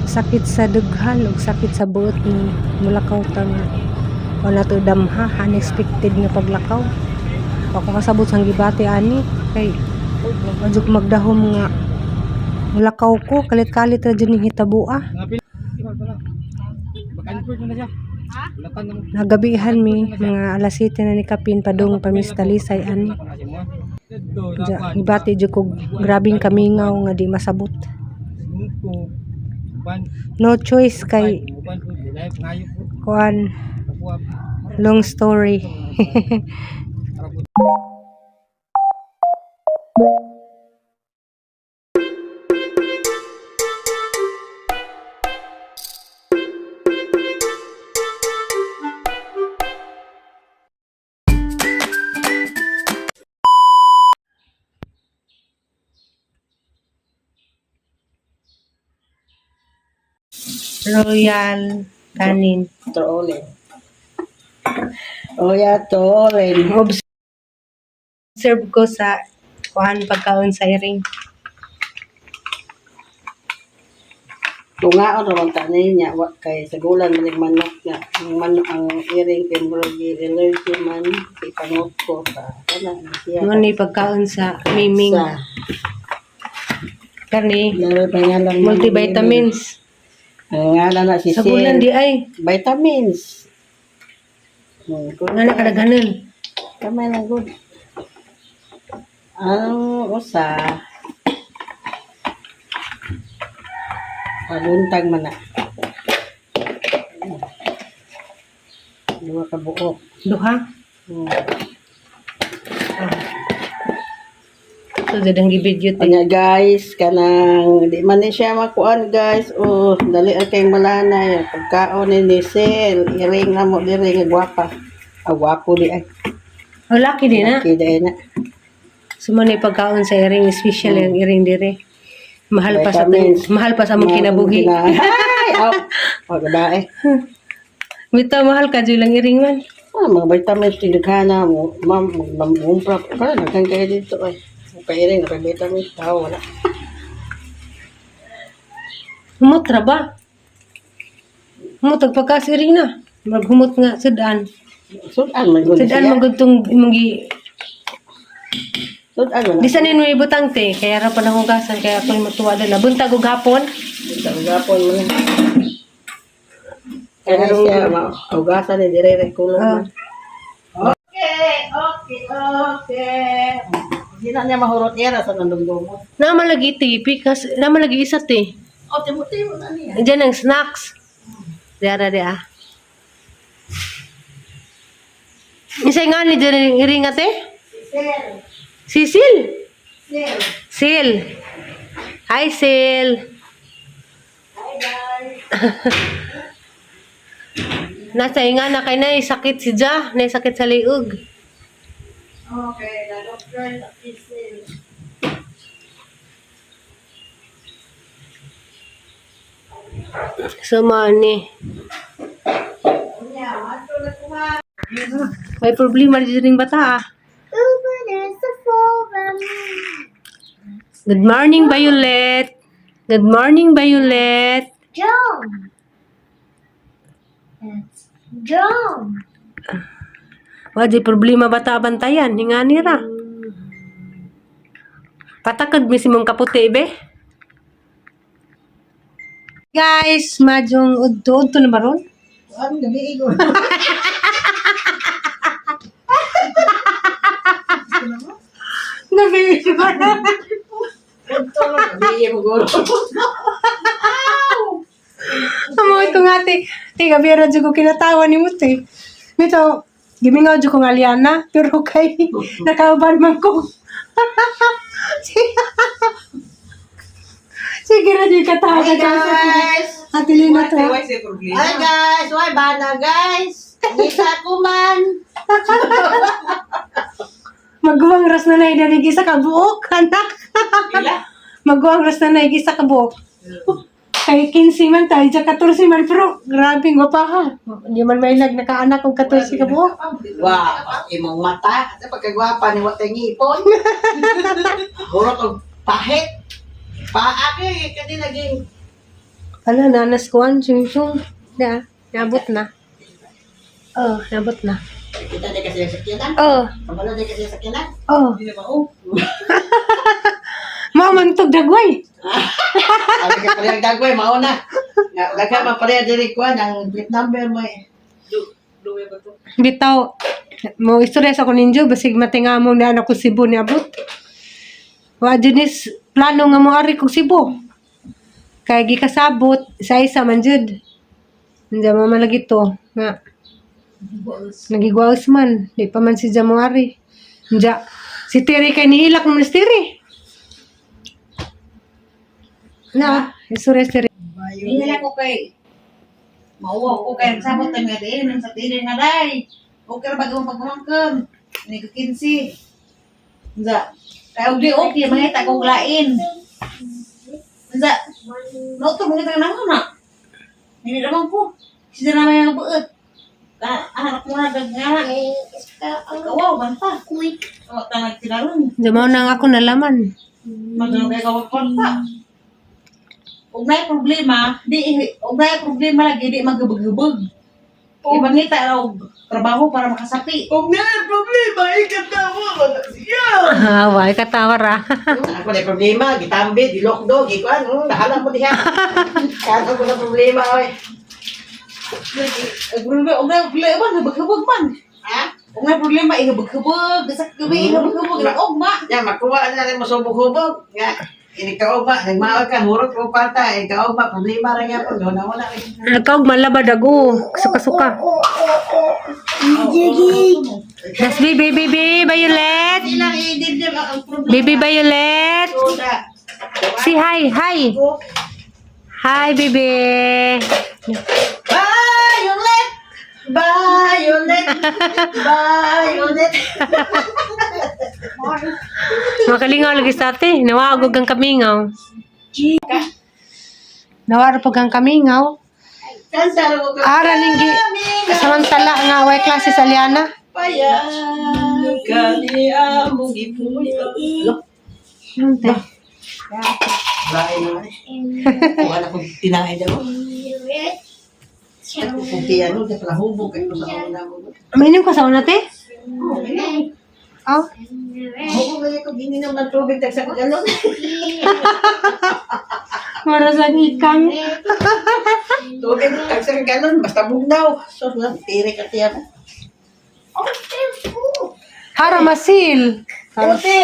Sakit sa dughan ug sakit sa buot ni mulakaw ta nga wa nato damha, unexpected nga paglakaw. Wa ko kasabot sa gibati ani kay wa jud ko magdahom nga mulakaw ko, kalit-kalit ra jud ning hitaboa. Nagabihan mi mga alas 7 na ni kapin padung pa mi sa Talisay ani. Ja, gibati jud kog grabeng kamingaw nga di masabot. No choice kay kuan, long story. Royal kanin. Trolley. Oh yeah, trolley. Observe ko sa kuan pagkaon sa iring. Tungaon ra man ta niya wa kay sagulan man ning manok nga ang manok ang iring kay murag allergy man kay pangot ko sa kana siya. Mo ni pagkaon sa miming Sa kani lalo pa nga lang multivitamins. Ang ngalan na si Sagulan Sil. di ay. Vitamins. Nga na kadaghanan. Kamay lang good. Ang usa pabuntag man na. Duha ka buok. Duha. So jud ang gibidyo te. Kanya guys, kanang di man ni siya makuan guys. Oh, dali ang kay malanay. Pagkaon ni Nisel, iring na mo diri nga gwapa. Ah, gwapo di ay. Oh, lucky din na. Okay, dahil na. So mo ni pagkaon sa iring, special ang iring dire. Mahal pa sa Vitamins. mahal pa sa among kinabuhi. Ay, aw. Oh, babae. Bitaw mahal ka jud lang iring man. Ah, mga vitamins tinaghana mo, ma'am, magumpra. Para naghan kayo dito ay. Pairing, na vitamins, tao, wala. Humot ra ba? Humot og pagkaon sa iring na. Maghumot nga sudan. Sudan, man gud Sudan siya. man gud tong imong gi Sudan, man. Di sa ninyo ibutang te, kaya ra pa nahugasan kaya ako'y matuwa dala. Buntag og hapon. Sa ugapon man. Kaya siya, maugasan ni dire kulong Ah. man. Okay. Hindi na niya mahurot era sa nandungdungo. Namalagi te, pikas, namalagi isa te. Oh, timo-timo na niya. Diyan ang snacks. Diara di ah. Isa nga ni dyan iring ate? Sir, Sisil. sir. Sil. Hi, Sil. Hi, guys. Nasa inga na kay nay sakit si Ja, nay sakit sa liog. Okay, na doctor na sir. So mani. Unya, mato na kuma. May problema dyan ring bata ah. Good morning, Violet. Good morning, Violet. John. That's John. Wa di problema bata bantayan, hingani ra. Patakad mi si mong kaputi be. Guys, madyong udto-udto na ba ron? Ang gabi ko. Gabi ba na? Udto lang, gabi mo guro. Amo ito nga te. Te, gabi ra jud ko kinatawa ni mo te. Mito, gimingaw jud ko nga Liana, pero kay nakauban man ko. Sige ra jud katawa Hi ka sa guys. Ate Lina to. Hi guys, why bana guys? Ngita ko man. Maguwang ras na na isa ka buok, anak. Maguwang ras na na isa ka buok. Kay 15 man tayo, dyan 14 man, pero grabe nga pa ha. Hindi man may lag nakaanak og 14 ka buok. Wa, imong mata, sa pagkagwapa ni wa tay ngipon. Hurot og pahit. Paa kay kani naging Ala, nanas kuan, sing-sing. Da, naabot na. Oh, naabot na. Kita di kasi sa sakyanan. Oh, Kabalo di kasi sa sakyanan. oh. Hindi na mao. Mao man tog dagway. Abi ka pareha dagway mao na. Nga daghan man pareha diri kuan ang plate number mo eh. Bitaw, mo istorya sa ko ninyo, basig matinga mo na anak ko Cebu ni abot. Wa jud ni plano nga mo ari kog Cebu. Kay gikasabot sa isa man jud. Nandiyan mama lagi to nga nagigwaos man, di pa man si Jamuari. Nja, si Terry kay nihilak mo ni Terry. Na, istorya si Terry. Hindi ko kay mauwaw ko kay sabot ta nga diin nang sa tirin nga day. Okay ra bagong pagmangkon. Ni ko 15. Unsa? Kay og di okay mangita kog lain. Unsa? No to mangita nang na. Hindi ra man ko. Sila na may ang buot. Ka anak mo na dag nga. Kawaw man ta. Quick. O ta nagtiraron. Jamaw na nga ako nalaman. Magano kay kawag kwarta. Ug naay problema, di ug naay problema lagi di maghubog-hubog. Ibangita ra og trabaho para makasapi. Og na problema ikatawa wala siya. Ah, why katawa ra. Ako na problema, gitambi, gilokdo, gikuan, nahala mo diha. Kaya ko na problema oy. Ug problema, ug naay problema hubog-hubog man. Ha? Ug naay problema ihubog-hubog, sa gabi ihubog-hubog og ma. Ya makuha na rin mo subog-hubog. Nga inikaw ba, nagmaol ka, hurot ko parta, ikaw ba, problema ra gyapon, doon na wala. Nagkaog malabad ago. Suka-suka. Das baby, baby, Violet. Ilang i-dibdib ang problema. Baby Violet. Say hi, hi. Hi, baby. Violet! Violet! Violet! Makalingaw lagi sa ate. Nawagog ang kamingaw. Nawaro pag ang kamingaw. Kansaro ko Ara ninggi. Samantala nga way klase sa Liana. Paya kani among gipuyo. Ano te? Bahay naman eh. Kuha na kong tinahe dyan. Kung tiyan mo, di pala hubog kayo sa una mo. Mainom ka sa una te? Oo, ganyan. Oh. Hubog na ko gininom ng tubig tag sa galon. Mara sa ikang. Tubig tag sa galon, basta bugnaw. So, tiri ka tiyan. Hara masil. Ute!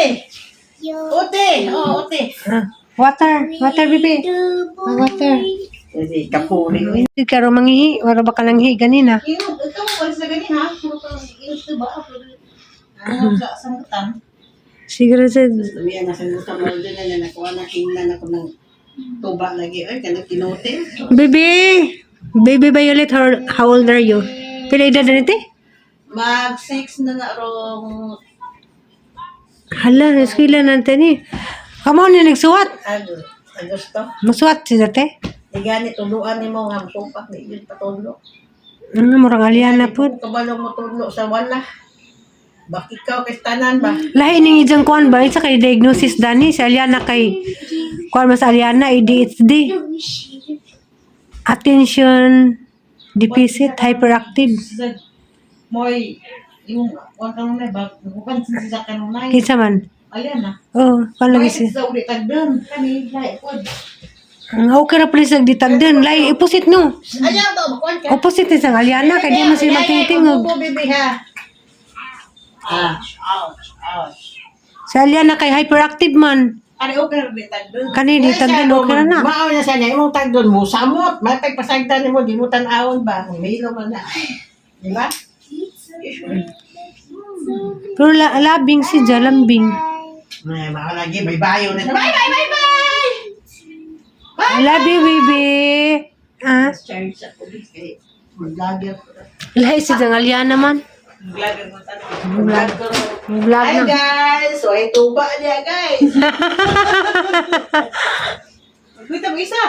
Ute! Oo, ute. Ah, water, water baby. Ah, water. Hindi, kapuri. Hindi ka ro mangihi, wala ba ka nang hi ganina? Ino, ikaw mo sa gani ha. Puro ka ino sa ba? Ano sa sangkutan? Siguro sa Sabi na sa gusto mo dyan na nakuha na kingnan ako ng tuba lagi. Ay, kanang kinote. Baby! Baby Violet, how old are you? Pila edad na nite? Mag 6 na na rong Hala, eskwela na ni. Kamo ni nagsuwat. Agosto. Musuwat si date. Di gani tuluan nimo nga musupak di yun patudlo. Ano, murang aliana po. Kabalong mo tudlo sa wala. Bakit ikaw kay tanan ba? Lahi ning ijang kuan ba? Isa kay diagnosis dani si Aliana kay kuan mas Aliana ADHD. Attention deficit hyperactive. Sa moy yung kuan kanunay ba? Bukan sa kanunay. Kinsa man? Ayan na. Oh, kuan lagi si. Sa uli tagdan kani lahi pod. Ang okay ra please nagditagdan. Lahi opposite no. Ayaw ba makuan ka? Opposite ni sang Aliana kay di man sila magtingtingog. Ay, bibi ha. Ah, ouch, ouch. Si Aliana kay hyperactive man. Ani okay ra di tagdan. Kani di tagdan okay ra na. Mao na sa niya imong tagdon mo samot, may pagpasagdan nimo di mo tan-awon ba? Mahilo man na. Di ba? Pero labing si Jalambing. May mao lagi bay bayo na. Bye bye bye bye. I love you, baby. Ah, Charge ako kay vlogger. lahi si Jang Aliana man. Vlogger mo tanan. Vlog. Vlog Hi na. guys! So ay tuba niya guys. Wait, ang isa.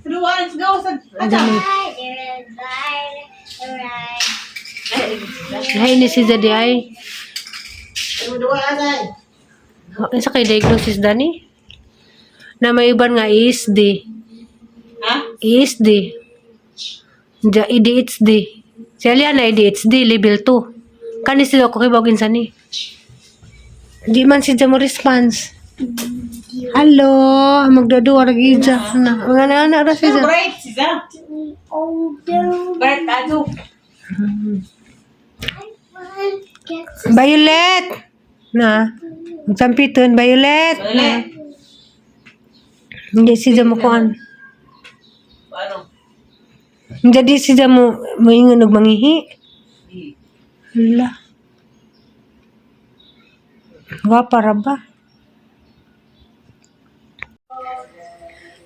Duwa, let's go. Sa aja. Lahi ni si Jadi ay. Ano duwa anay? Isa kay diagnosis dani? Na may uban nga ASD. Ha? ASD. Ja ADHD. Si Aliana ADHD level 2. Kani sila ko kibawag insa ni. Di man siya mo response. Hello, magduduwa ra gyud siya. Na, mga anak ra siya. Bright siya. Older. Bright ato. One gets Violet. Na. Magsampiton, Violet. Violet. Hindi siya mo kuan. Ano? Hindi di siya mo moingon og mangihi. Eh, Hala. Gwapa ra ba?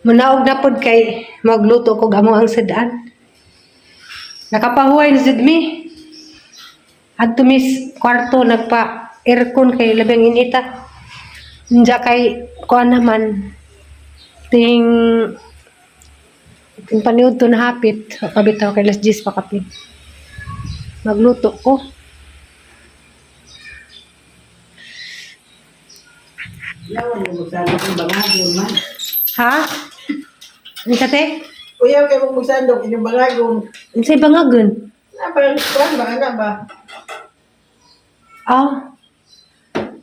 Manaog na pod kay magluto kog amo ang sad-an. Nakapahuway na jud mi. Adto mis kwarto nagpa aircon kay labing inita. Unja kay kuan naman ting ting paniud to na hapit kabitaw kay alas 10 pa kapin. Magluto ko. Yawan mo magsandok ang bangagon man. Ha? Ano ka te? Uyaw kay mo magsandok inyong bangagon. Unsay bangagon? Na ba kuan ba ana ba? Ah.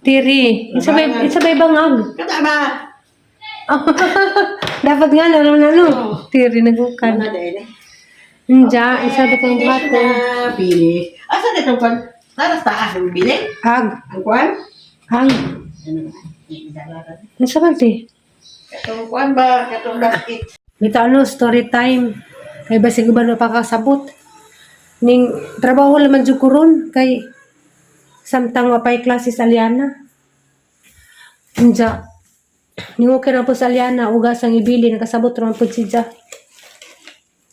Tiri. Isa ba'y bangag? Kada ba? Dapat nga na naman ano. Tiri nagukan. Kana dai ni. Inja, isa ba kang Finish bato? na, finish. Asa na itong kwan? Nara sa taas ang bili? Ag. Ang kwan? Ang. Ano ba? Ano sa man ti? Katong kwan ba? Katong basket. Bitaw ano, story time. Kay basig uban mapakasabot. Ning trabaho laman jud ko ron kay samtang mapay klase sa Aliana. Inja. Ning okay na po sa Aliana, ugas ang ibili nakasabot ra man pud siya.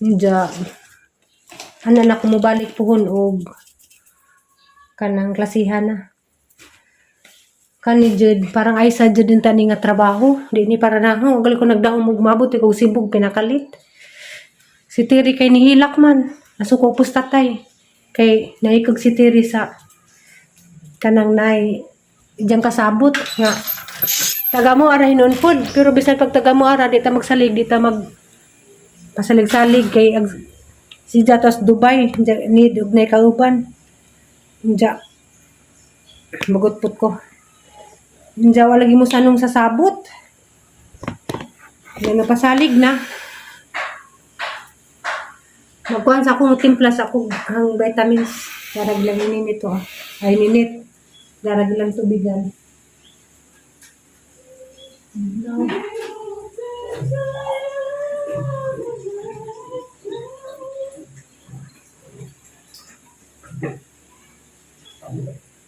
Inja. Ana na kumubalik puhon og kanang klasihan na. Kani jud parang ay sa jud din tani nga trabaho. Di ni para na ako gali ko nagdahom og mabot kog sibog pinakalit. Si Terry kay nihilak man. Nasuko pus tatay. Kay naikog si Terry sa kanang nay diyang kasabot nga taga mo ara hinon pod pero bisan pag taga mo ara di ta magsalig di ta mag pasalig-salig kay ag, si Jatos Dubai ni og nay kauban. Diya magutpot ko. Diya wala lagi mo sanong sasabot. Yan napasalig na. Magkuhan sa akong timpla sa akong ang vitamins. Darag lang ini nito ah. Ay ninit. Darag lang tubigan. No.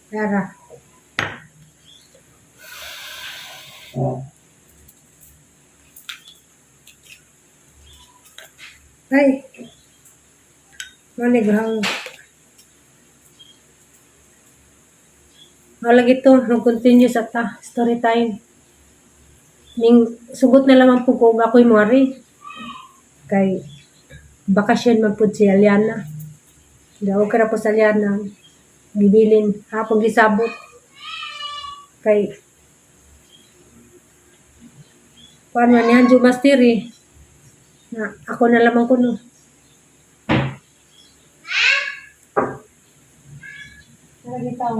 Dara. Ay. Manighang. Wala ito, mag-continue sa ta, story time. Ning sugot na lamang po ko og ako'y muari. Kay bakasyon man pud si Aliana. Daw ka ra po sa Aliana. Gibilin hapon gisabot. Kay kuan man ni Hanjo Masteri na ako na lamang kuno. Tara bitaw.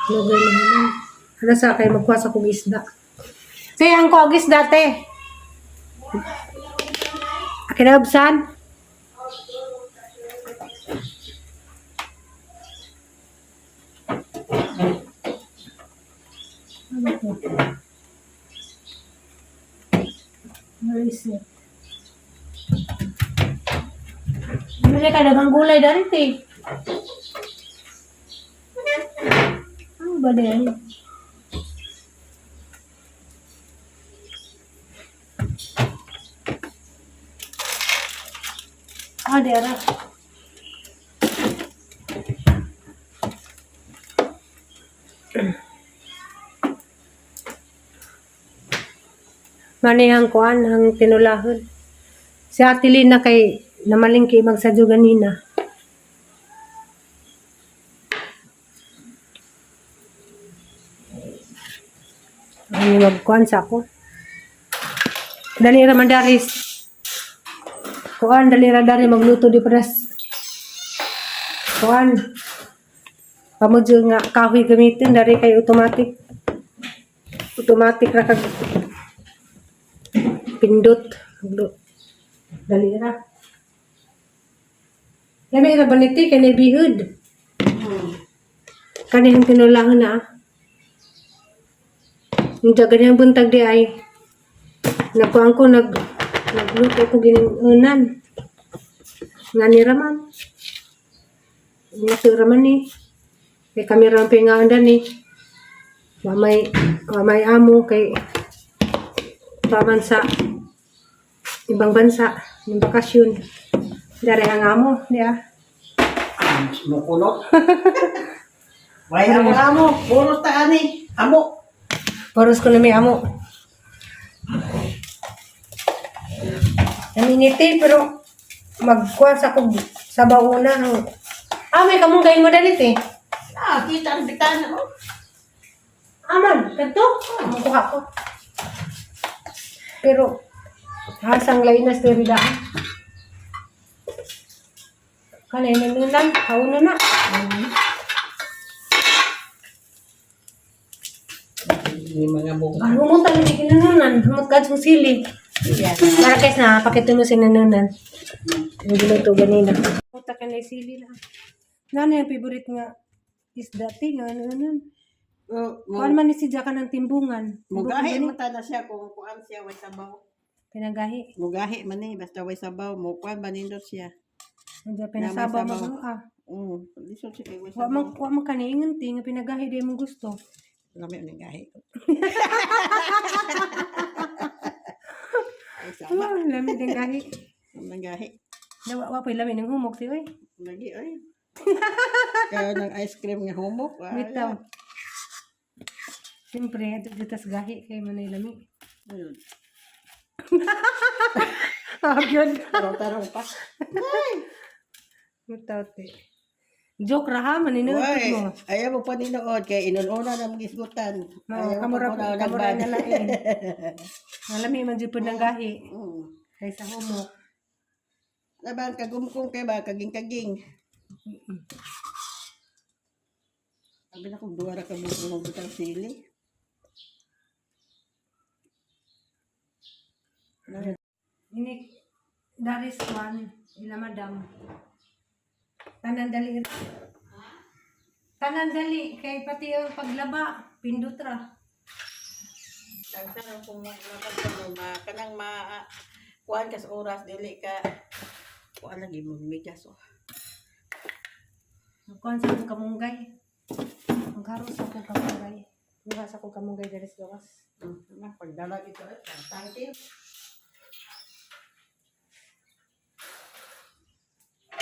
Lugay na naman. Ano sa kay magkuha sa kong isda. Te, ang kuha og isda, te. Kinabsan? Ano to? Where is it? Bili ka dagang gulay dari, te. Ano ba din? Ah, dera. Manihang kuan ang tinulahon. Si Ate Lina kay namalingki magsadyo ganina. Ano magkuan sa ako. Dali ra man daris. Kuan dali ra dari magluto di pres. Kuan. Pamudyo nga kahoy gamitin dari kay automatic. Automatic ra kag pindot. Dali ra. Lami ra baniti kay bihud. Kanihang tinulangan na ah. Yung ganyan buntag di ay nagkuhan ko nagluto ko ginunan. Nga ni raman. Nga raman ni. Kay kami ram pingaandan ni. Mamay amo kay paman sa ibang bansa ng bakasyon. Dari ang amo, di ah. Mukulot. Way amo amo, puros ta ani. Amo. Poros ko na may amo. Namingiti pero magkuha sa kog sa bauna ang ah, may kamunggay mo dalit eh. Ah, kita ang bitana oh. Aman, kadto. Ah, kuha ko. Pero hasang lainas diri daan. Kanay nanunan, hauna na. Ni mga buka. Ang humunta ni kinanunan, humot ka sa sili. Yeah. Para guys na pakita mo si nanunan. Ang giluto ganina. Puta ka na sili lang. Nana yung favorite nga isda ti nga nanunan. Oh, Kuan man ni si Jaka ng timbungan. Mugahi man ta na siya kung kuan siya way sabaw. Pinagahi. Mugahi man ni basta way sabaw mo kuan manindot siya. Nandiyan pinasabaw Namay mo sabaw. ah. Lisod siya kay way Wa man sabaw. wa man kaniingon ti nga pinagahi di mo gusto. Lami ang gahi. Ay sama. Ah, lami din gahi. Ang gahi. Dawa wa pay lami ng humok ti oy. Lagi oy. Kaya ng ice cream nga humok. Ah, Bitaw. Siyempre, adto dito sa gahi kay manay lami. Ayun. Ah, gyud. Tarong-tarong pa. Bitaw ti. Joke ra ha, maninood Uy, mo. ayaw mo pa ninood kay inununa na mong isgutan. No, Ayaw mo kamura pa muna kamura nagbad. na lain. Nalami man jud pud ng gahi kaysa humok. Laban kagumkong kay ba kaging-kaging. Sabi na kung duwa ra ka buong magbutang sili. Ini daris one ila madam. Tanan dali. Tanan dali kay pati ang paglaba pindot ra. Ang sarang kung maglabas ka mo, ma, kanang ma, kuan kas oras, dili ka, kuan lagi mo, migas, oh. Kuan sa akong kamunggay. Ang karos sa akong kamunggay. Kuha sa akong kamunggay diri sa gawas. Na, pagdala ito, eh, thank you.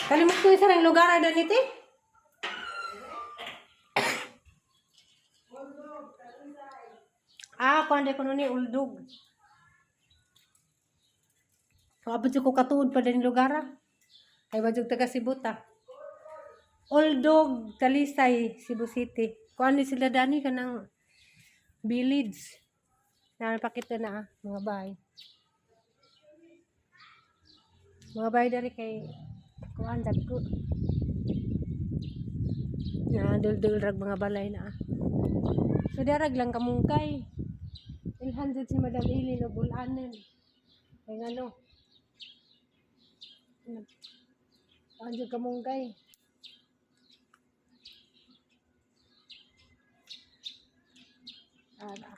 Kalimot ko isa ng lugar ada niti. Ah, kuan ko ni uldog. Abot jud ko katuod pa din lugar ah. Ay wajug taga Cebu ta. Uldog, Talisay, Cebu City. Kuan ni sila dani kanang village. Napakita na ah, mga bahay. Mga bahay dari kay kuan dagko. Na duldul rag mga balay na ah. So darag lang kamungkay. Ilhan jud si Madam Ili no bulanan. Kay ngano. Kuan jud kamungkay. Ara.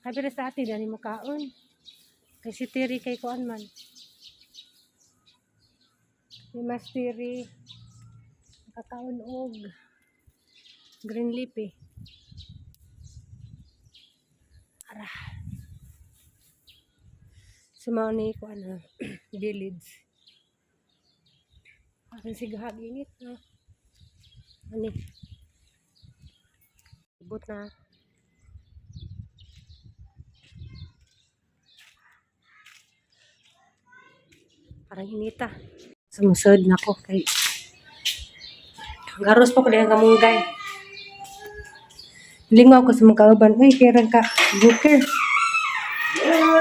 Habi sa atin dani mo kaon. Kay si Tiri kay kuan man. Ni Mas Tiri nakakaon og green leafy. Ara. Sumao ni kuan ah, village. Asan si gahag init no. Ani. Ibot na. Parang inita. Sumusod na ko kay garos pa ko dihang kamunggay. Lingaw ko sa mga kauban. Uy, kairan ka, Booker.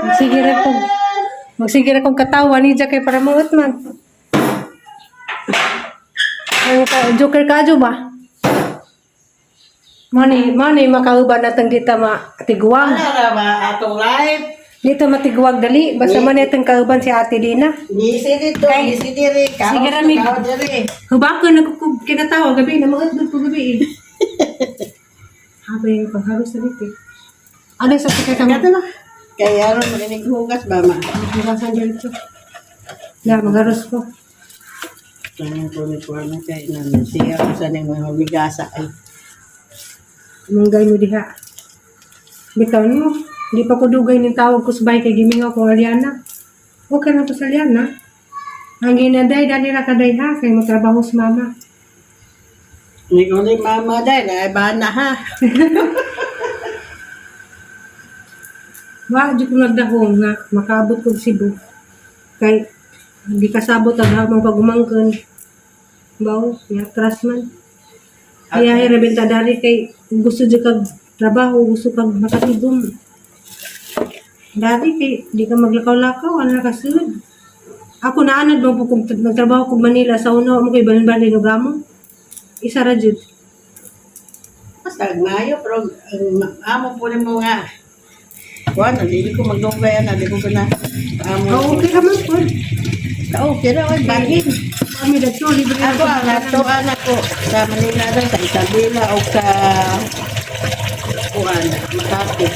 Magsige ra kong magsige ra kong katawa ni kay para maot man. Ang ka, Joker kadyo ba? Mani, mani makauban natang dita matiguang. Ano ra ba atong life? Dito matiguang dali. Basta man itong kauban si Ate Dina. Ngisi dito, ngisi diri, kaos Sige, Rami. kaos diri. Hubako na ko kinatawa gabi na mga ko gabi eh. Habay yung pagharos na dito eh. Ano sa tika kami? Kato na. Kaya aron marinig hugas ba ma? Hugasan dito. Na, magharos ko. Tanong ko ni kuan na kay na siya ko sa ning mga bigasa ay. Manggay mo diha. Bitaw mo. Hindi pa ko dugay ning tawag ko sa bahay kay gimingaw ko Aliana. Okay na ko sa Aliana. Ang ginaday, dali ra kaday ha, kay motrabaho sa mama. Ni uli mama dai na bana ha. Wa, di ko nagdahong nga makaabot kog Cebu. Kay hindi kasabot ang hamang pagumangkon. Baw, yatras man. Kaya ay rebenta dari kay gusto di kag trabaho, gusto kag makatigom. Dari kay di ka maglakaw-lakaw, ano ka sulod. Ako naanad mo po kung nagtrabaho kog Manila sa una mo kay balin-balin og amo. Isa ra jud. Basta mayo pero ang amo po nimo nga. Kuan, dili ko magdugay ana, di ko na amo. Oh, okay ra man po. Okay ra oy bagin. Kami dadto libre Ako ang ato anak ko sa Manila lang sa Isabela o sa kuan Makati.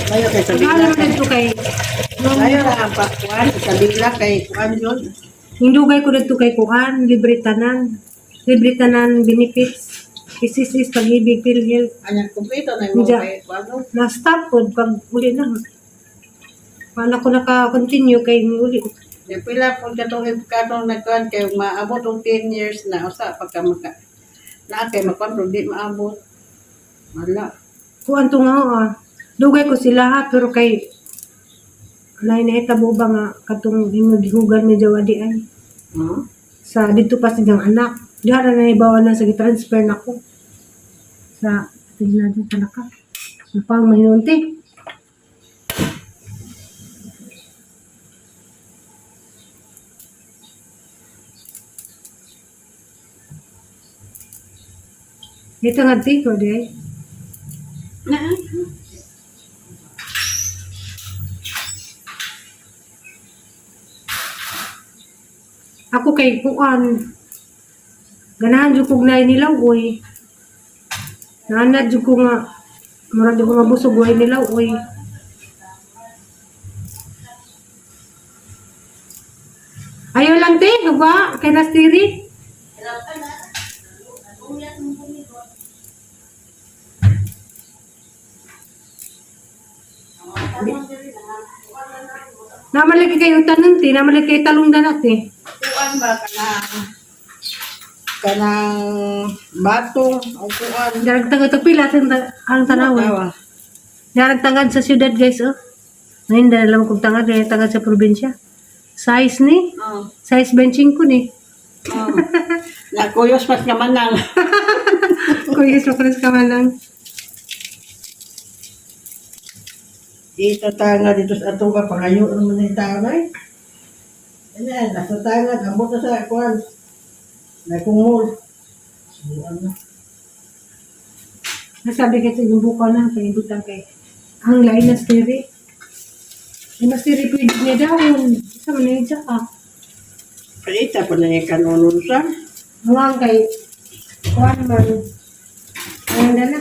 Mayo kay Tagalog Isabela. dadto kay Mayo ra ang pakuan Isabela kay kuan yun. Hindugay ko dito kay kuan, libre tanan. Libre tanan benefits. SSS, Pag-ibig, PhilHealth. Anya kumpleto na mo Diya. kay kuan no. Na-stop po pag uli na. Paano ko naka-continue kay uli. Di pila pud katong katong nagkuan kay maabot og 10 years na usa pagka maka naa kay makuan pero di maabot. Wala. Kuan to nga ah. Dugay ko sila ha, pero kay alay na itabo ba nga katong hinughugan medyo adi ay. Hmm? Sa dito pa silang anak. Diha na naibawa na sa transfer na ko. Sa tingnan natin talaka. Pang mahinunti. Ito nga di ko di. Na. Ako kay kuan. Ganahan jud kog naay nilaw oy. Naanad jud ko nga murag di ko mabusog way nilaw oy. Ayaw lang te, ba? Kay nastiri. Namalagi kayo tanan te, namalagi kayo talong danat te. Kuan ba kanang kanang batong o kuan. Daragtangad ito pila ang tanawan. Tawa. Daragtangad sa siyudad guys oh. Ngayon dahil alam kong tangad, ngayon tangad sa probinsya. Size ni, Oh. size benching ko ni. Oh. Nakuyos mas nga manang. Kuya, so ka man lang. Ito tanga dito sa atong ka pangayo naman ni tao na eh. Ano yan, nasa tanga, ambot na sa kuan. Nakungol. Subuan na. Nasabi kasi yung buka na, kay butang kay. Ang lain na stiri. Ay, na stiri pwede niya daw. Sa manija ka. Paita pa na yung kanonon sa. Ang kay, kuan man. Ang dala.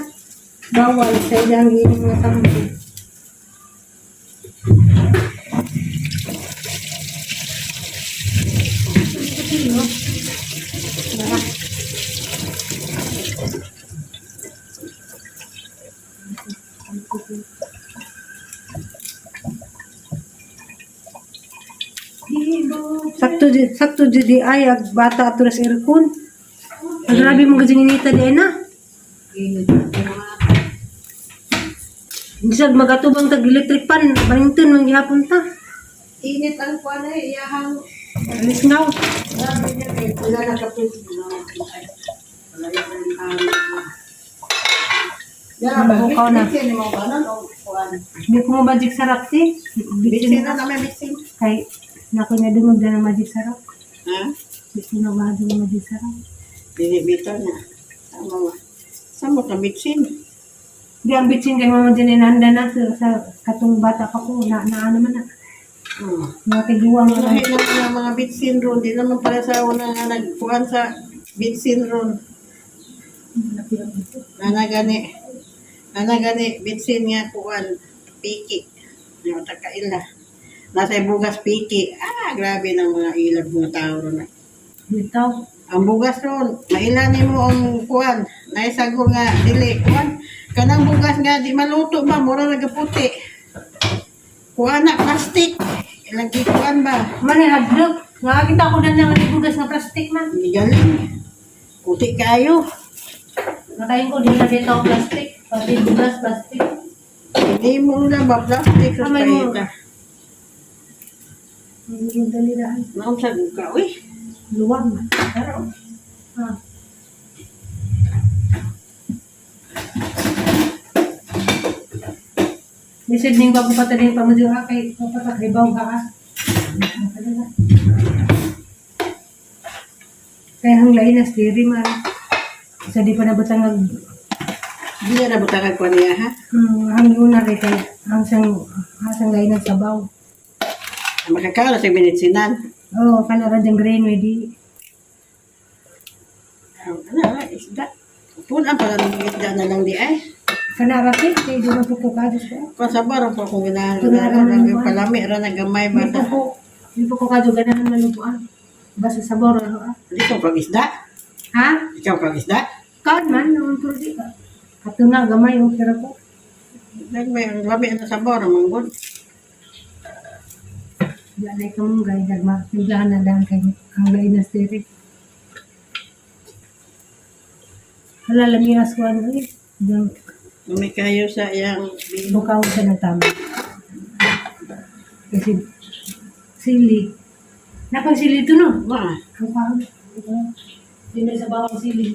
Bawal sa ilang inyong mga sampo. Sakto di ay ag bata ato na sa aircon. Ang grabe mong gajinginita di ay na. Hindi sa magatubang tag electric pan, balington man gihapon ta. Init ang kuan ay iyahang Alis now. grabe niya kay wala na kapit. Wala yung ang Ya, Bukaw na. Bitsin mo kanon o kuan. Hindi ko mo magic sarap si. Bitsin na naman bitsin. Kay nako na dungog na ng magic sarap. Ha? Bitsin na ba ng magic sarap. Dili bitaw na. Tama ba? Samo ka bitsin. Di ang bitsin kay mama dyan inahanda na sa katong bata pa ko na na ano man na. Mga tiguang na. Lahi naman ang mga bitsin ron. Di naman para sa una nga nagkuhan sa bitsin ron. Nana gani. Nana gani bitsin nga kuan piki. Yung takaila. Nasa bugas piki. Ah, grabe ng mga ilag mga tao ron. Bitaw. Ang bugas ron, maila nimo ang kuan. Naisago nga dili kuan. Kanang bugas nga di maluto ba, mura nagaputi. Kuan na plastic. Ilang gikuan ba? Man ay hadlok. Nga kita ko na nga bugas nga plastic man. Hindi galing. Puti kayo. Nakain ko din na bitaw plastic. Pati bugas plastic. Hindi mo na ba plastic sa Kamay mo. paita. Ang dali na. Naon sa ka, uy. Luwag. Pero, ah. Lisod ning bago pa tanin pa mo diha kay papatakribaw ka ah. Kaya ang lain na steady man. Sa di pa nabutang nag Di na nabutakan ko niya ha. Ang yuna rin kay ang sang asang lain ng sabaw. Makakala sa binitsinan. Oh, kana ra diyang green di. Ano, ah, isda. Punan pala ng isda na lang di ay. Kana ra kay kay di man po ko kadus ko. Pasabar po kung ginahan. Ganahan Ganahan man. palami ra na gamay ba Di po ta. ko di po ko kadyo ganahan man po ah. Basta sabaw ra ah. Di ko pag isda. Ha? Ikaw pag isda. Kaan man naman po di ka. Ato na gamay okay ra po. Nagmay ang lami na sabar manggod. Di anay ka mong gay dagma timplahan na daan kay ang lain na steady. Wala lami aswan eh. Dang Lami kayo sa iyang bukaw sa ng tama. Kasi sili. Napang sili ito no? Ma. Ang pahal. Hindi na sa bawang sili.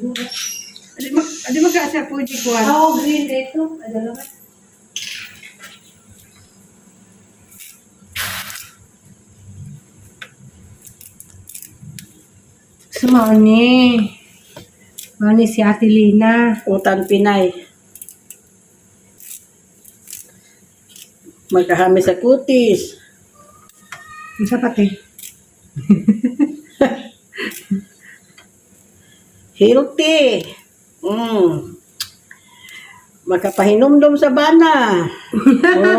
Adi ma adi maka sa pwede ko. Oo, green dito. Adalo ka. Sumani. Mani si Ate Lina. Utan Pinay. Magkahami sa kutis. Isa pati. Healthy. Makapahinumdum sa bana.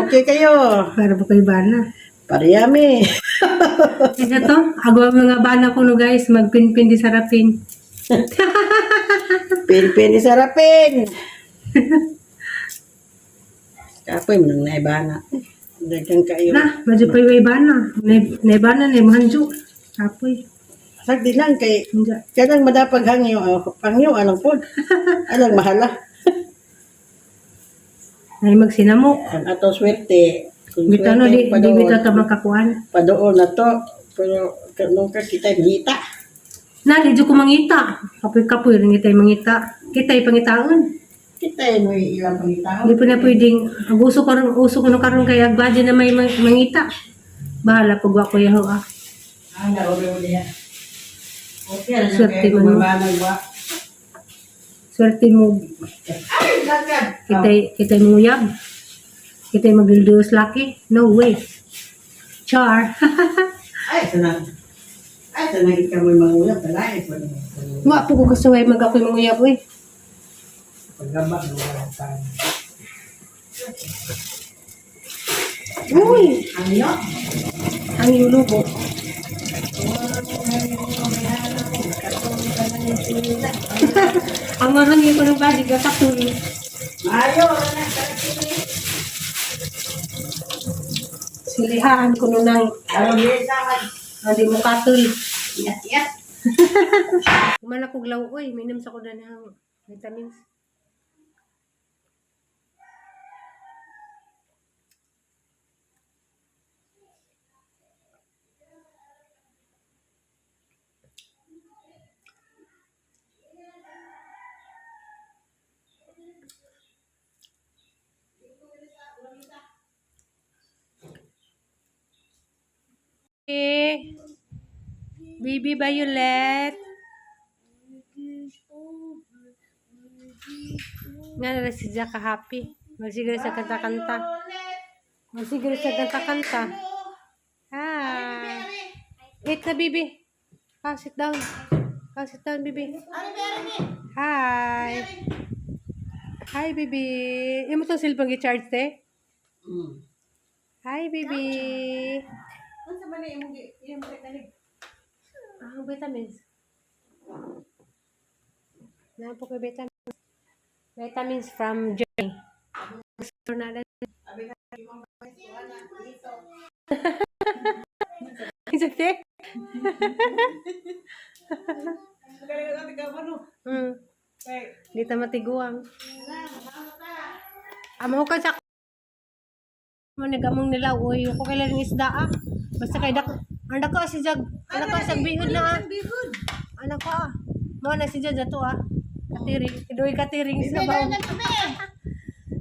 Okay kayo. Para po kay Bana. Pariyami. Isa to, agaw mga bana ko no guys, magpinpin di sarapin. Pinpin sarapin. Kapoy mo nang naibana. Dagang kayo. Na, medyo pa yung bana. Naibana na mahanjo. Kapoy. Sagdi lang kay Hindi. kanang madapag hangyo, oh, hangyo anong pod. Anong mahala. Ay magsinamok. Ang ato swerte. Kung Bitaw no, di, swerte, di bitaw ta makakuan. Padoon na to. Pero kanong ka kita ngita. Na, di ko mangita. Kapoy-kapoy rin kita'y mangita. Kita'y pangitaon. Kita mo ilang pangitaon. Di pa na pwedeng, ang uso ko ron, uso ko no karon kay agbadya na may mangita. Bahala pag wa ko yaho ah. Ah, naroon mo niya. Okay, ano Swerte kayo mo, no? kumabanag ba? Swerte mo, Ay, lakad! kita'y, kita'y manguyab. Kita'y magdildos laki. No way. Char. Ay, tanang. Ay, tanang ikaw mo'y mangulam. Talay po. Wa po ko kasuway mag ako'y manguyab oy. Paggaba, wala tayo. Uy, Ano? ang ilubo. Ang mahangin ko ng body, gakatul. Maayo, anak. Silihaan ko nun ng Ano, bisa ka. hindi mo katul. Iyat, iyat. Kumana ko glaw, oy, minom sa ko na ng vitamins. Baby Violet. Nga na si Jack happy. Magsiguro sa kanta-kanta. Magsiguro sa kanta-kanta. Hi. Eat na, baby. Ah, sit down. Ah, sit down, baby. Hi. Hi, baby. Imo tong cellphone gi-charge, te? Hi, baby. Unsa man ni imong imong tanig? Ah, vitamins. Naa po kay vitamins. Vitamins from Journey. Gusto na lang. Isa, te? Magaling ka tika ano? Kay Di ta matiguang. Amo ka sa mo nagamong nila uy ko kailan ng isda ah. Basta kay dak ang dako si Jag. Anak ko sa bihod na ah. Bihod. Anak ko ah. Mo na si Jag ato ah. Katiring, doy katiring sa baw.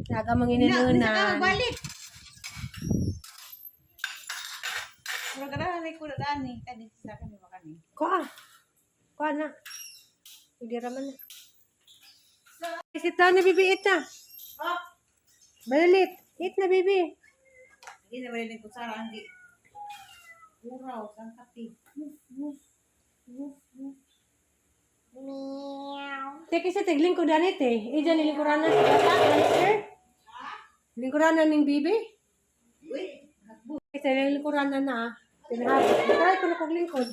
Nagamong ininunan. Balik. Mura ka na ko na dani kani sa kani ba kani. Ko ah. Ko na. Hindi raman na. Sit down na, bibi. Eat na. Oh, Violet, eat na, bibi. hindi na balik ko sara ang gi. Uraw sang kape. Meow. Teka sa tigling ko danit eh. Ijan nilingkuranan sa bata, sir. Lingkuranan ning bibi. Uy, Kasi lingkuranan na ah. Pinahapit. Try ko na kong lingkod.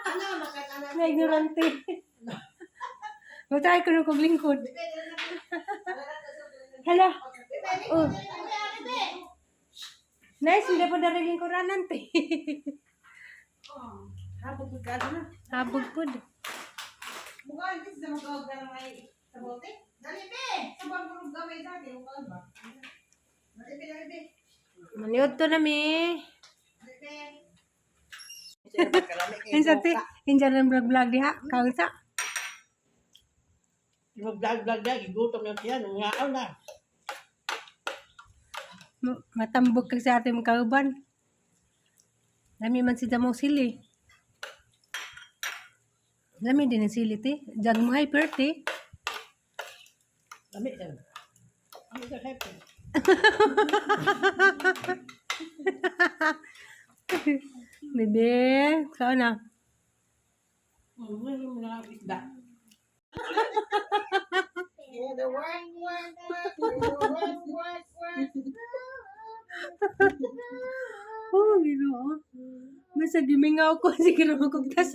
Ano, makatana. Na ignorante. Matry ko na kong lingkod. Hala. Oh. Nice, hindi po na rin lingkuranan te. habog ko ka na. Habog po. Mukha hindi sa mga ka na may sa bote. Dali be, sa bang gamay sa atin, mukha ba? Dali, be, dali, be. Maniod to na mi. Dali, be. Insa te, insa ng vlog vlog diha. Kaunsa? Mag-vlog-vlog na, gigutom yung tiyan, ngaon na. Matambog kag sa ating kauban. Lami man si damong sili. Lami din ang sili te. Jag mo hyper te. Lami yan. Ano sa happy? Bebe, saan na? Mga isda. Yeah, the work, work, work, work, work, work. Oh, Ginoo. Basta gimingaw ko siguro magkugtas.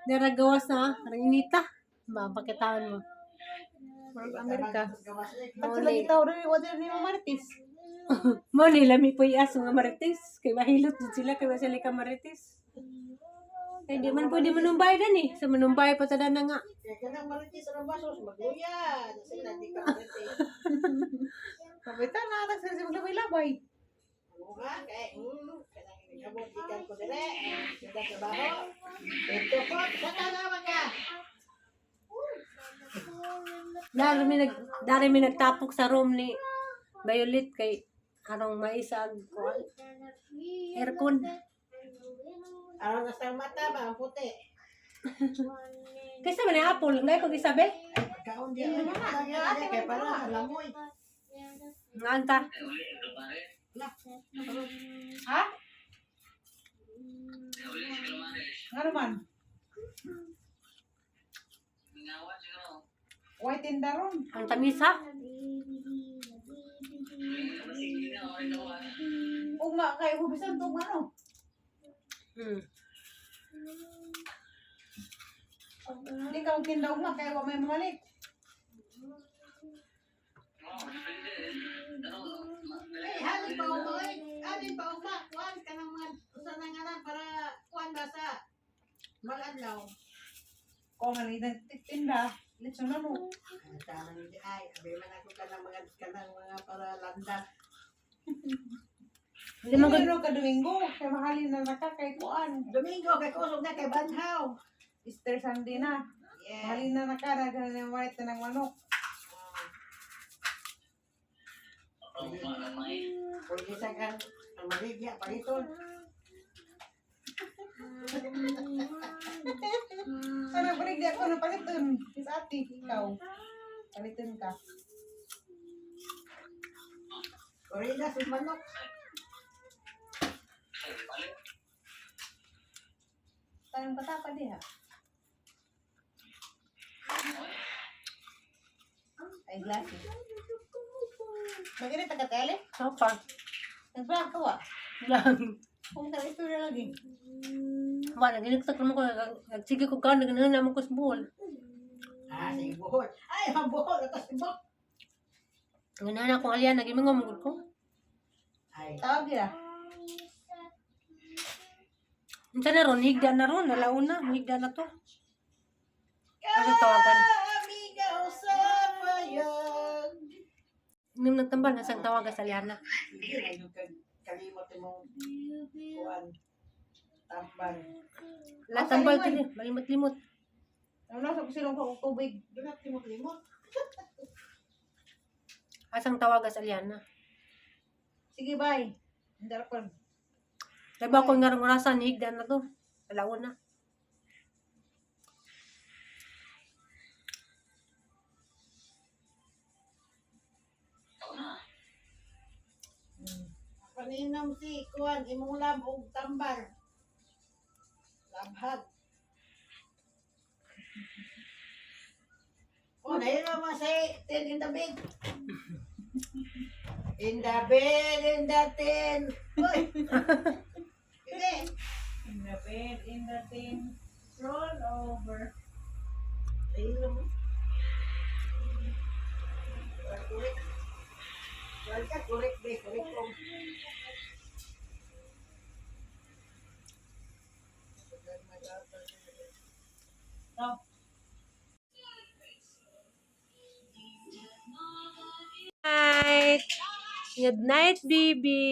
Daragawas na, parang inita. Mapakitaan mo. Parang Amerika. At sila gitaw rin, wala ni Marites. Mo ni lami po ias mga marites. Kay mahilot jud sila kay sila ka marites. Kay di man pwede manumbay dan eh. Sa manumbay pa tada na nga. Kaya ka nang marites, anong basos, magluya. Sila, di ka marites. Kabita na, tag sila maglabay-labay. Ano nga, kaya, kanang inabot, ikan ko dire, sila trabaho. Ito po, sa naman ka. Dari mi nagtapok sa room ni Violet kay arong maisag kuan. Aircon. Araw na sa mata ba, ang puti. Kaysa man ang apple, ngay kog isabe. Pagkaon di ako na, kaya para, lamoy. Nganta. Ha? Nga naman? White in the room. Ang tamis ha. Ugma kay hubisan tong ano. Hindi ka magtinda ugma kay wa may mamalit. Eh, halin pa uma, oy. Halin pa uma. Kuan ka ng mga, usa na nga lang para kuan ba sa maladlaw. Ko man tinda, litson na mo. Ay, tama hindi ay, abi man ako kanang mga para landas. Hindi man gud Pero ka Domingo, kay mahalin na naka kay kuan. Domingo kay kusog na kay Banhaw. Easter Sunday na. Yeah. Mahalin na naka daghan na mamalit na ng manok. Pwede sa kan, ang maligya, paliton. Sana balik di ako na paliton. Is ate, ikaw. Paliton ka. Korina, sa manok. Tayong bata pa diha. Ay, glasses. Maginit ka tele? Apa? Nag-vlog ka wa? Lang. Kung ka ito na lagi. Wala, ginigtak naman ko. Nagsige ko ka, naganahan naman ko sa buhol. Ah, sige, buhol. Ay, ang buhol. Ito si Bok. Ganahan akong alyan, nagiming mo ko. Ay, Tawag gira. Unsa na ron, higda na ron, nalauna, higda na to. Ano tawagan? Amiga sa payag. Nung nagtambal, nasang tawagan sa Aliana. Sige, ayun kag kalimot imong kuan tambal. Lahat tambal kini, malimot-limot. Ano sa silong ko tubig. Doon natin mo limot. Asang tawagan sa Aliana. Sige, bye. Hindi ko. Diba ako nga rong orasan, higda na to. Nalauna. Paninom si kuan imong lab og tambal. Labhag. Oh, dahil naman sa 10 in the bed. In the bed, in the ten. Uy. Hindi. In the bed, in the tin. Roll over. Ayun naman. Kurik. Kurik ka, kurik, be. Kurik ko. No. Night. Good night, baby.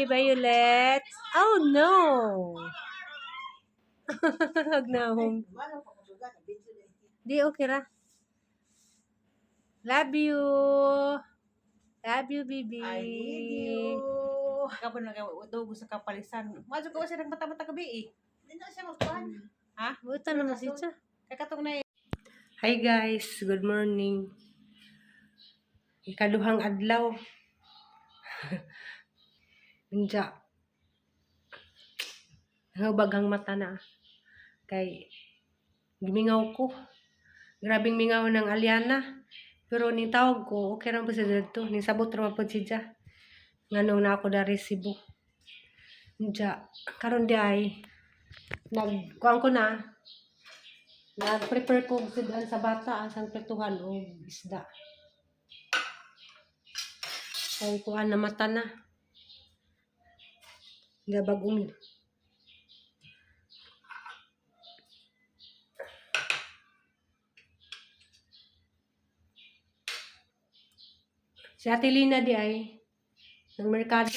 Violet. Oh, no. Hag na home. Malo pa kung sugat, video na ito. Di okay ra. Love you. Love you, baby. I need you. Kapag nag-udo sa kapalisan. Madyo ko siya nagmata-mata gabi eh. Hindi na siya magkuhan. Ha? Buta naman siya. Kakatong na eh. Hi guys, good morning. Ikaduhang adlaw. Unja. Nangabagang mata na. Kay gimingaw ko. Grabing mingaw ng Aliana. Pero ning tawag ko, okay ra po siya dito. Ning sabot ra man po siya. Nganong na ako dari Cebu. Unja, karon di ay nagkuan ko na. Nag-prepare ko og sudan sa bata asang prituhan og isda. Kay kuan na mata na. Nga bagong Si Ate Lina di ay ng merkado.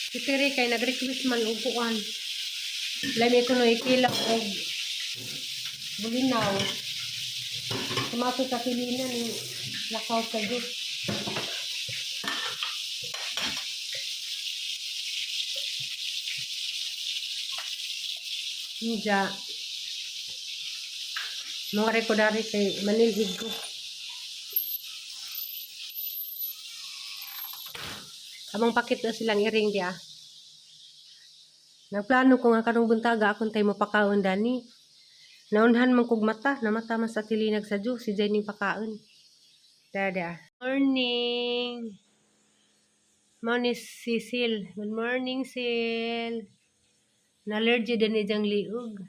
Si Tere kay nag-request man og kuan. Lami ko no ikila og bulinaw. Tumato sa Ate Lina ni lakaw sa Diyos. Nja. Mga rekodari kay manilhig ko. Among pakit na silang iring di ah. Nagplano ko nga karong buntaga akong tay mapakaon dani. Naunhan man kog mata, namata man sa tilinag sa Diyo, si Jenny pakaon. Dada. Morning. Morning, Cecil. Good morning, Sil. Na-allergy din ni Jang liog.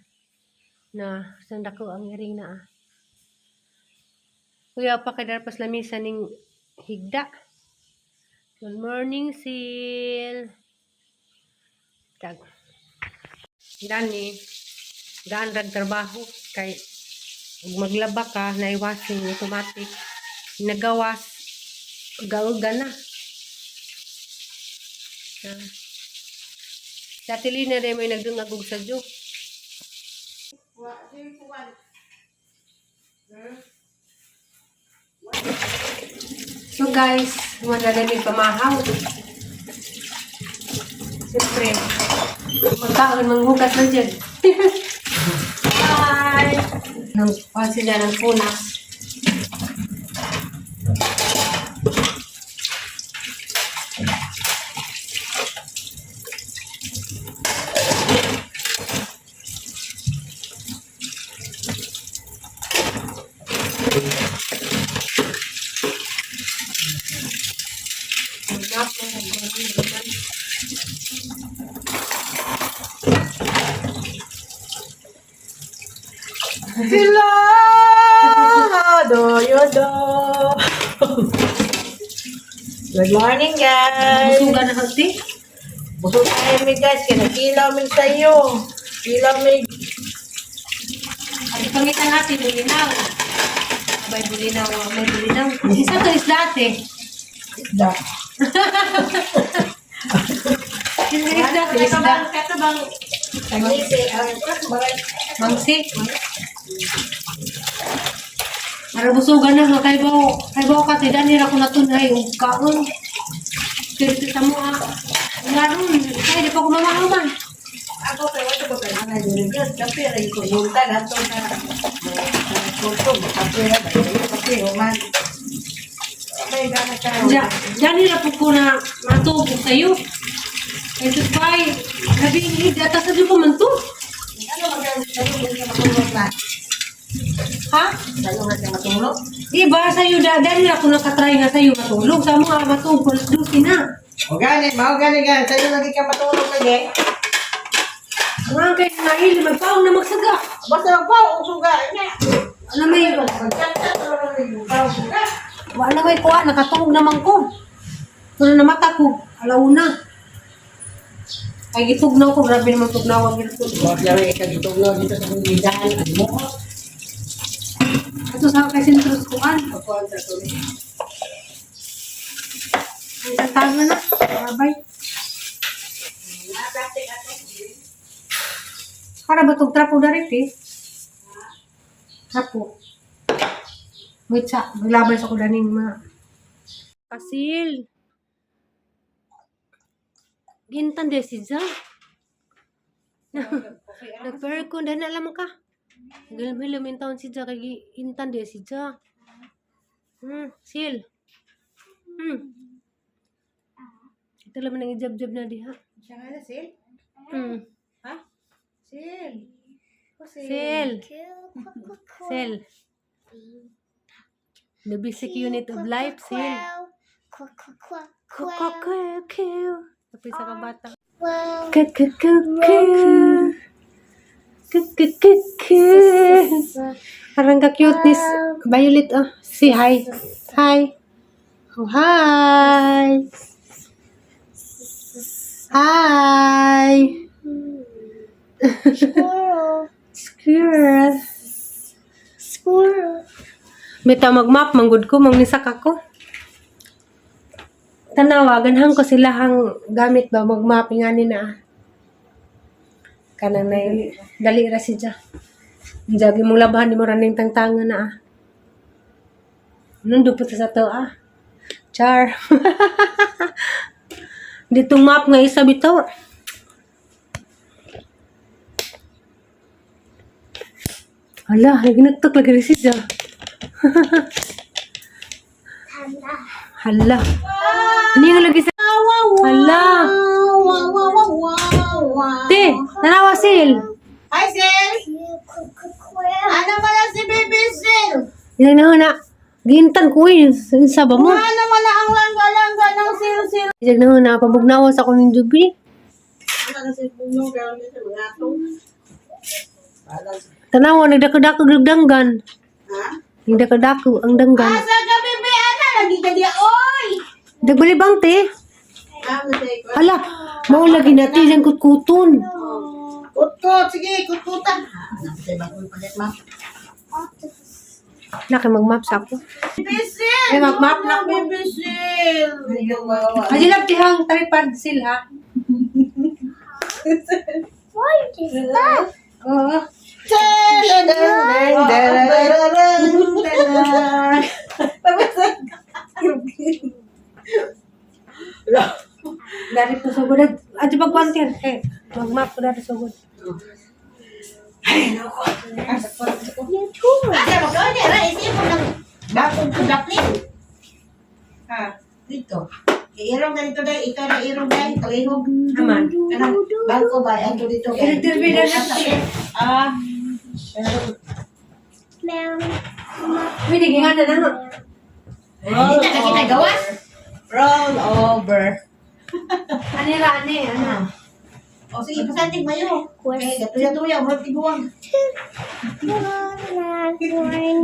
Na, sanda ko ang iring na ah. Kuya pa kay pas lamisa ning higda. Good morning, Sil. Tag. Dani, daan rag trabaho kay ug maglaba ka naiwasing automatic nagawas gauga na. Ah. Sa tilina rin may nagdungag og sadyo. So guys, wala na may pamahaw. Siyempre, magkaon, manghugas na dyan. Bye! Nang, kuha sila ng punas. Hello, how do you do? Good morning, guys. Busugan na hati. Busog tayo mi guys, kaya nagkilaw mi sa iyo. Kilaw mi. At ipangita natin, bulinaw. May bulinaw, may bulinaw. Isa to isda ate. Isda. Isda, isda. Katabang. Tagisi, ang baray. Mangsi. Para busugan na, nga kay bawo. Kay bawo ka, tidan nila ko natunay. Ug kaon. Pero sa mo ah. Nga ron, kaya di pa ko mamahaman. Ako kay wato ko kay ana yun yun. Kape ra ko yunta ato na. Kulto, kape ra ba? Kape man. May gana ka. Diyan, diyan nila po ko na matuog sa'yo. Ito pa, labi atas na ko man to. Ano maganda sayo nga matulog na? Ha? Sayo nga siya matulog. Di ba sa'yo, dahil ako nakatry nga sa'yo matulog. Sa mga matulog, alas 12 na. O gani, mao gani gani sayo lagi ka matulog lagi. Ang kay nail, magpaong na magsaga. Basta magpaw og suga nya. Alam may, Magchat-chat ra lang yung paw suga. wala may kuha, nakatuog naman ko. Pero namata ko, alauna. Ay, gitugnaw ko, grabe naman tugnaw ang ginatugnaw. Wag lagi ka gitugnaw dito sa kungidahan mo. Ito sa kay sentro sa kuan. Ako ang sa tuloy. Ay, isang tago na. Bye-bye. Para ba itong trapo na rin, eh? Trapo. Wait sa, maglabay sa kulaning mga. Kasil. Gintan de si Ja. Nagper ko, dahil na alam ka. Gilom-hilom in taon si Ja, kay intan de si Ja. Sil. Ito lang nang ijab-jab na diha. Siya nga na, Sil? Ha? Sil. O, Sil. Sil. The basic unit of life, Sil. Quack, quack, quack, Ku quack, ku ku. Tapos sa kabata. quack. Ku ku ku ku. Ku ku ku ku. Parang ka-cute ni Violet. Oh. Say hi. Hi. Oh, hi. Hi. Squirrel. Squirrel. Squirrel. Bitaw mag-map, manggod ko, mangisak ako. Tanawa, ganhan ko sila hang gamit ba, mag-map, ngani na ah. Kanang na dali ra si Ja. Jagi mong labahan, di mo raning tangtangan na ah. Nandun po sa to ah. Char. Ditong map nga isa bitaw. Hala, naginagtak lagi rin si Ja. Hala. Ano yung lagi sa... Hala. Wow, wow, wow, wow, wow. Te, tanawa sil. Hi, Sil! Quack, quack, quack. Ano ba na si Baby Sil? Yan na na. Gintan ko eh. Sa ba mo? Ano man na ang langga-langga ng Sil-Sil? Yan na na. Pabugnawa sa kuning jubi. Ano na si Puno? Kaya na siya mga ato. Tanawa, nagdako-dako ang danggan. Ha? Nagdako-dako ang danggan. Asa ka, Baby? Ana, lagi ka diya, oy! Nagbalibang te. Ano siya, ikaw? Hala, mao lagi natin yung kutkuton. Kutkot, sige, kutkutan. Ano siya, bagong palit, ma'am? Naki mag-maps ako. Baby Sil! Ay, mag-map na ako. Baby Sil! Ay, lang tihang tripod sil ha. What is that? Oo. Dari po sugod. Adto pagkwantir. Eh, magmap ko dari sugod. You too. Asa mo ka niya, isipon ng bakong kudaklin. Ha, dito. Iirong na dito dahil, ikaw na irong dahil, kalihog. Aman. Kanang bangko ba, ato dito. Interview na siya. Ah, Meow. Pwede nga na na. hindi na kita gawas. Roll over. Ani ra ani ana. O sige, pasantig mayo. Okay, gatuya-tuya, murag tiguang. Meow. Nakabulihan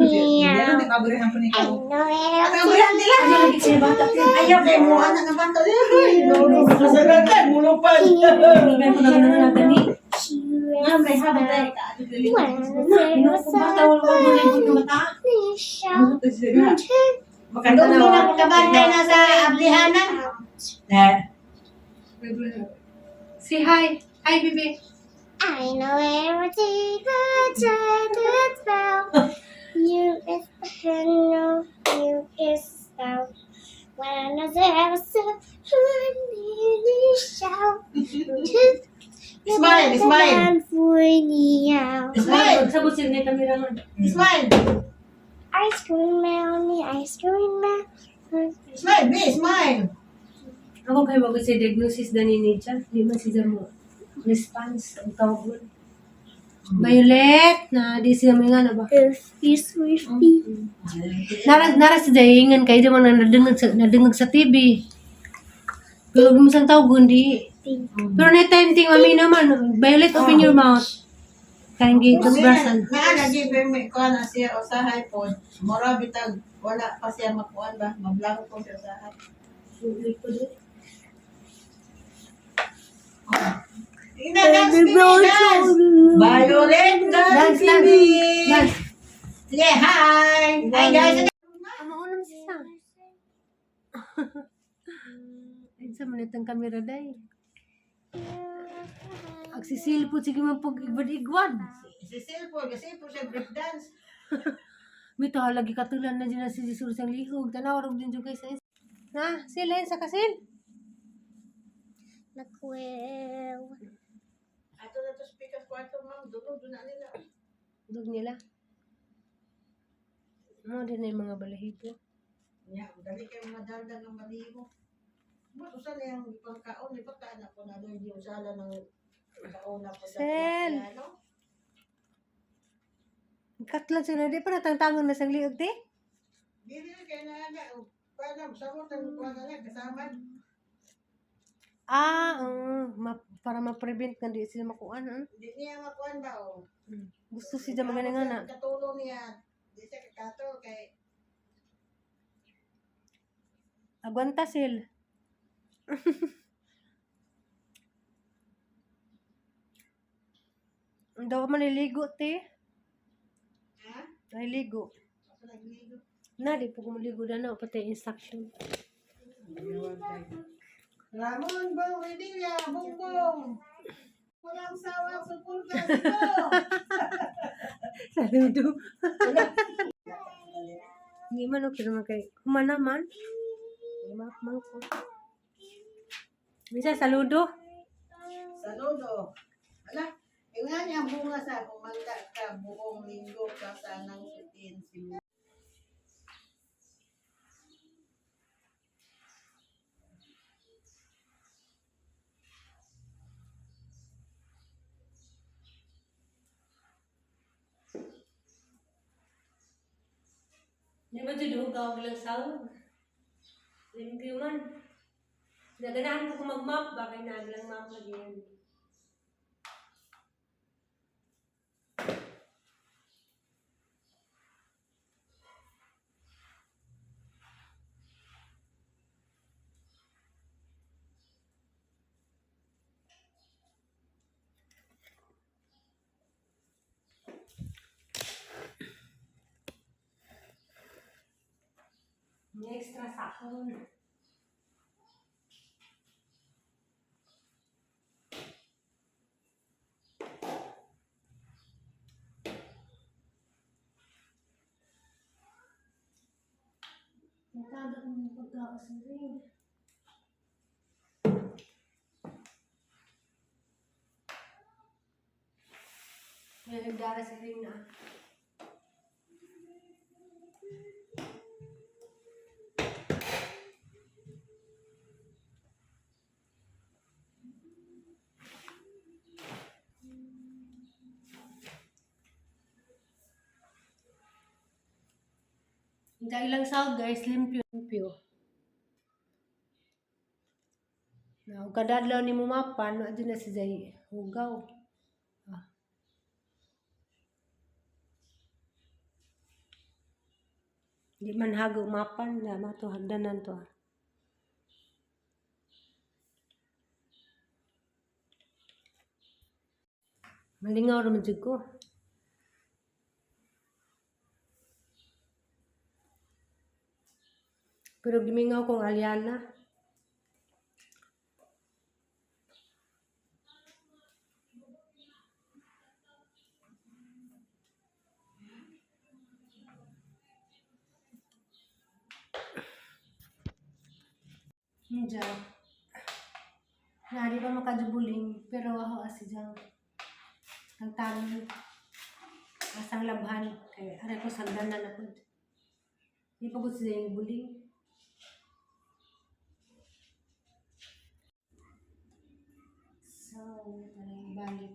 po ni I know it. Nakabulihan nila. Ano lagi siya bata? Ayaw kay mo, anak ng bata. Ay, no, no, kasagatan, mulupan. Hindi ko na na gani. Ah, may habang tayo. Ino ko bata wala ko na bata. Makadunglo na pagkabantay na sa ablihanan. Eh. Say hi. Hi, baby. I know everything but the spell. U is no, U is spell. When I shout. Smile, smile. Smile. Sabot sila ni cameraman. Smile. Ice cream man, the ice cream man. Smile, be, smile. Ako kay bago sa diagnosis dani ni siya. Di man siya mo response ang tawag mo. Violet na di siya mo nga na ba? If you swifty. Nara nara sa dahingan kay di man na nadungog sa TV. Pero mo sang tawag kundi. Pero na time ting mami naman, Violet, open your mouth. Kaya gi toothbrush. Naa lagi ba may kuan na siya usahay po. Mura bitag wala pa siya makuan ba, mablangko siya usahay. Ina dance baby, dance. Violet dance Dance, dance. baby. Dance. Sige, hi. Hi guys. Amo unam siya. Ay, sa manit ang kamera day. Agsisilpot sige man pag igwad-igwad. Si Silpo, kasi po siya break dance. Mito lagi katulan na din na si Jesus ang lihog. Tanaw rog din jud kay sa Na, sila sa kasil. McQuill. Ato na to speaker kwarto ma'am, dulog doon na nila. Dug nila. Mo din na yung mga balahibo. Nya, dali kay madaldag ang balibo. Mo usa na yung pangkaon, di ba ka anak ko na doon di usala ng kaon na ko sa Sel. ano? Katlan sila di pa natangtangon na sang liog te. Dili na kay na ana, paano sabot ang kuan na kasama. Ah, para ma-prevent nga di sila makuan. Ah. Di niya makuan ba o. Gusto siya magana nga na. Katulong niya. Di siya kakatol kay Agwanta sil. Ang daw maliligo te. ha? Maliligo. Ako nagligo. Na di po kumuligo na na pati instruction. Ramon Bong Revilla, Bongbong. Walang sawang suporta sino. Saludo. Hindi man okay naman kay humana man. Map man ko. Minsan saludo. Saludo. Ala, ingnan niya ang bunga sa kumanda ka buong linggo ka sanang sutin si Di ba jud hugaw lang sawag? Limpyo man. Naganahan ko kung mag-map ba kay naglang map lagi yan. May extra sakon. Natago mo pagkaos rin. May nagdara sa ring na. Ang ilang sahod guys, limpyo. Limpyo. Na, ug kada adlaw ni mo mapan, wa dyan na si Zay hugaw. Ah. Di man hago mapan na mato hagdanan to. Ah. Malingaw ra man jud ko. Pero gimingaw kong Aliana. Diyan. Na, di ba makajubuling, pero ako asi dyan. Ang tangi. Asang labhan. Kaya aray ko sagdanan ako. Di pa ko siya yung buling. So, parang balik.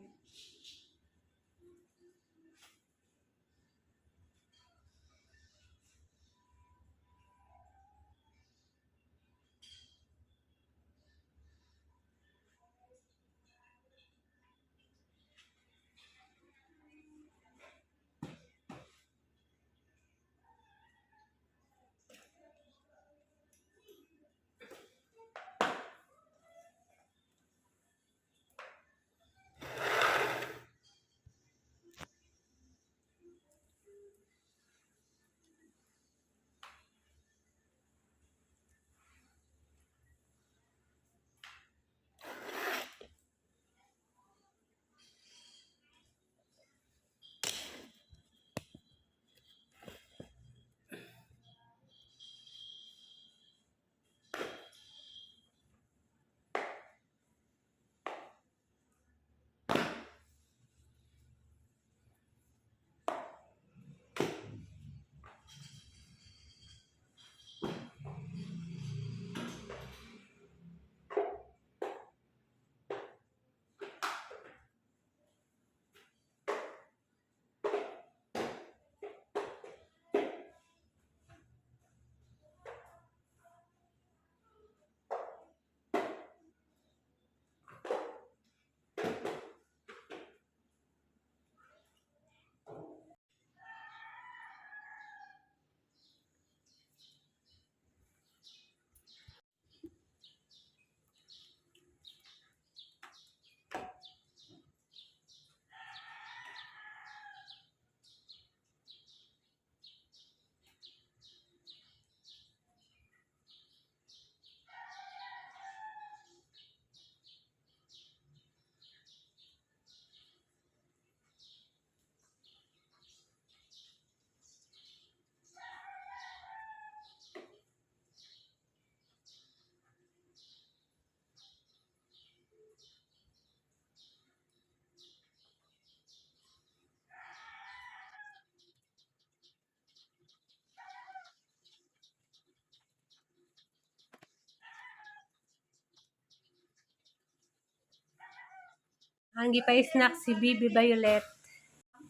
Ang gipa-snack si Bibi Violet.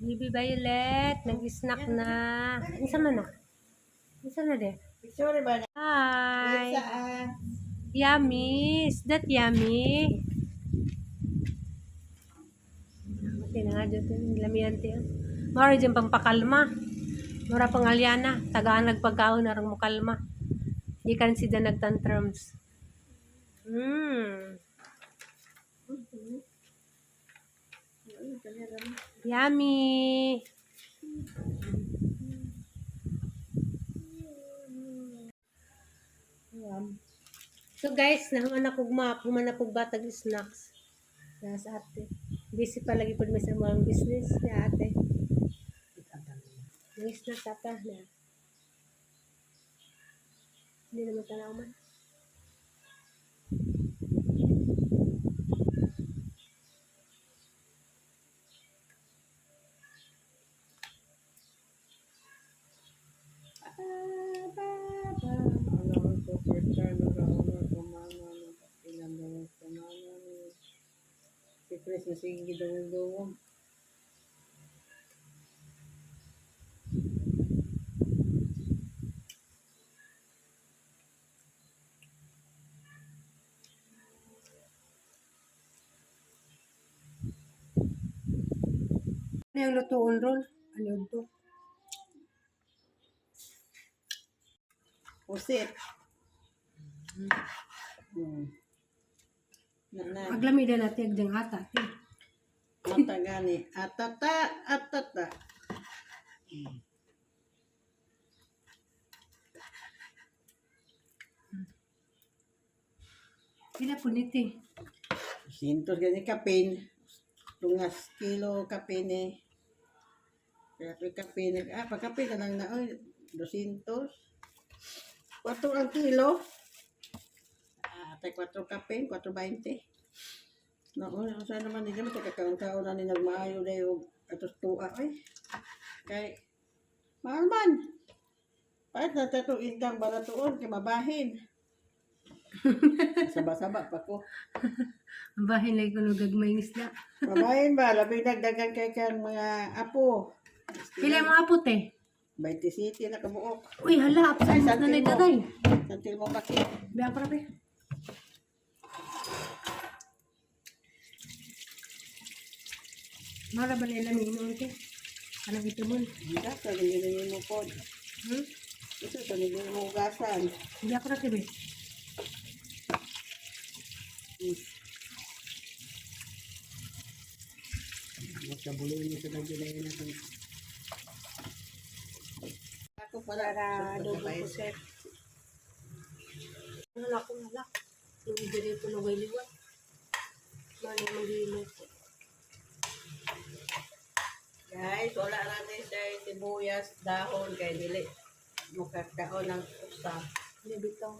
Bibi Violet, nag-snack na. Isa man na? Isa na de? Picture ba na? Hi! Saan? Yummy! Is that yummy? Okay na nga dyan. Lamian tiyan. Mara dyan pampakalma. Mura pang alyana. Tagaan nagpagkaon na mo kalma. Di kan sida nagtantrums. Yummy! So guys, nahuman ako map, human ako batag snacks. Nas ate. Busy pa lagi pud mi sa mga business ni ate. May snacks ata na. Hindi naman tanaw man. Ah, ba, ba. Ano ko first time nag-auna ko mama ilang daw ko mama ni si Chris na sige gidawong-dawong. Ano yung lutuon ron? Ano to? Pusit. Na na. Aglami na natin ang ata. Te. Mata gani. Atata, atata. Pila po niti. Sintos gani kapin. Tungas kilo kapin eh. Kaya ko'y kapin. Ah, pagkapin na lang na. Oy, 200. 4 ang kilo. Ah, tay 4 kapin, 4.20. Naku, saan naman hindi naman kakaon-kaon na ni nagmaayo na yung atos tuwa ay. Kay mahal man. Palit na tato isdang baratoon kay mabahin. Saba-saba pa ko. Ang bahin lang kuno gagmay ng isda. Mabahin ba? Labing dagdagan kay kang mga apo. Pila yung mga apo te? 20 city na kabuok. Uy, hala, Ay, absent na santil na mo. daday. Santil mo paki. Biya pa rabe. Mara ba nila ni inuun te? Anong ito mo? Gasa, hindi mo po. Hmm? Ito, hindi mo ugasan. Biya ko ra be. Magkabulo niya sa nagdalayan natin. Ako pala. Para adobo puset. Ano na akong halak? Yung dire ko nung liwat. Mano magluluto. Guys, wala natin sa sibuyas, dahon, kay dili. Mukakaon ng usa. Hindi bitaw.